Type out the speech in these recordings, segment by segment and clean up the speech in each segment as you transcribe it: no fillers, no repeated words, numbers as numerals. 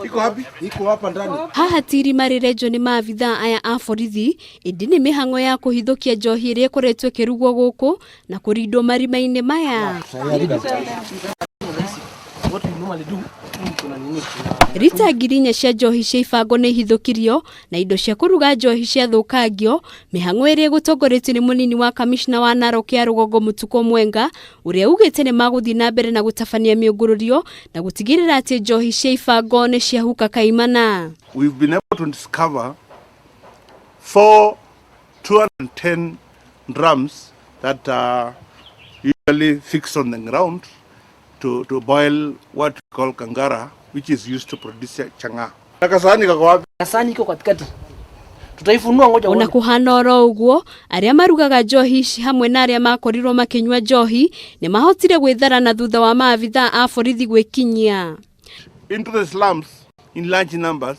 Iko wapi? Iko hapa ndani. Haha ti irima rĩrenjwo nĩ maabithaa aya a borithi, ĩndĩ nĩ mĩhang'o ya kũhithũkia njohi ĩrĩa ĩkoretwo ĩkĩrugwo gũkũ na kũrindwo marima-inĩ maya. Rita 4,000 cia njohi cia ibango nĩ ihithũkirio na indo cia kũruga njohi ciathũkangio, mĩhang'o ĩrĩa ĩgũtongoretio nĩ mũnini wa kamishna wa Narok ya rũgongo Mũtukũ Mwenga, ũrĩa ugĩte nĩ magũthiĩ na mbere na gũtabania mĩũngũrũrio na gũtigĩrĩra atĩ njohi cia ibango nĩ ciahuka kaimana. We've been able to discover 4 210 drums that are usually fixed on the ground to boil what we call kangara, which is used to produce chang'aa. Na kasahani kako wapi? Kasahani iko katikati. Tutaifunua ngoja Ona uone. kuhana oro ũguo, arĩa marugaga njohi ici hamwe na arĩa makorirwo makĩnyua njohi nĩ mahotire gwĩthara na thutha wa maabithaa a borithi gwĩkinyia. Into the slums in large numbers.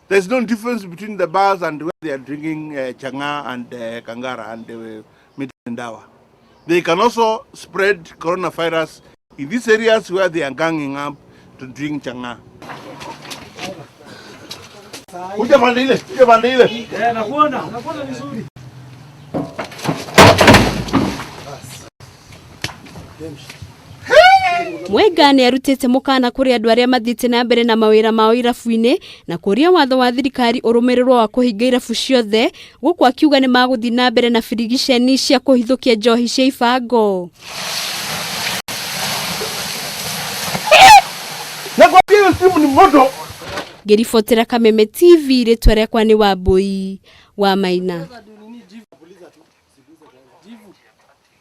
There's no difference between the bars and where they are drinking chang'aa and kangara and ndawa. They can also spread coronavirus in these areas where they are ganging up to drink chang'aa. Kuja pande ile, kuja pande ile. Nakuona, nakuona vizuri. Mwenga nĩ arutĩte mũkana kũrĩ andũ arĩa mathiĩte na mbere na mawĩra mao irabu-inĩ na kũria watho wa thirikari ũrũmĩrĩrwo wa kũhinga irabu ciothe, gũkũ akiuga nĩ magũthiĩ na mbere na birigiceni cia kũhithũkia njohi cia ibango. Nakwambia hiyo simu ni moto. Ngĩribotera Kameme TV, rĩtwa rĩakwa nĩ Wambui wa Maina.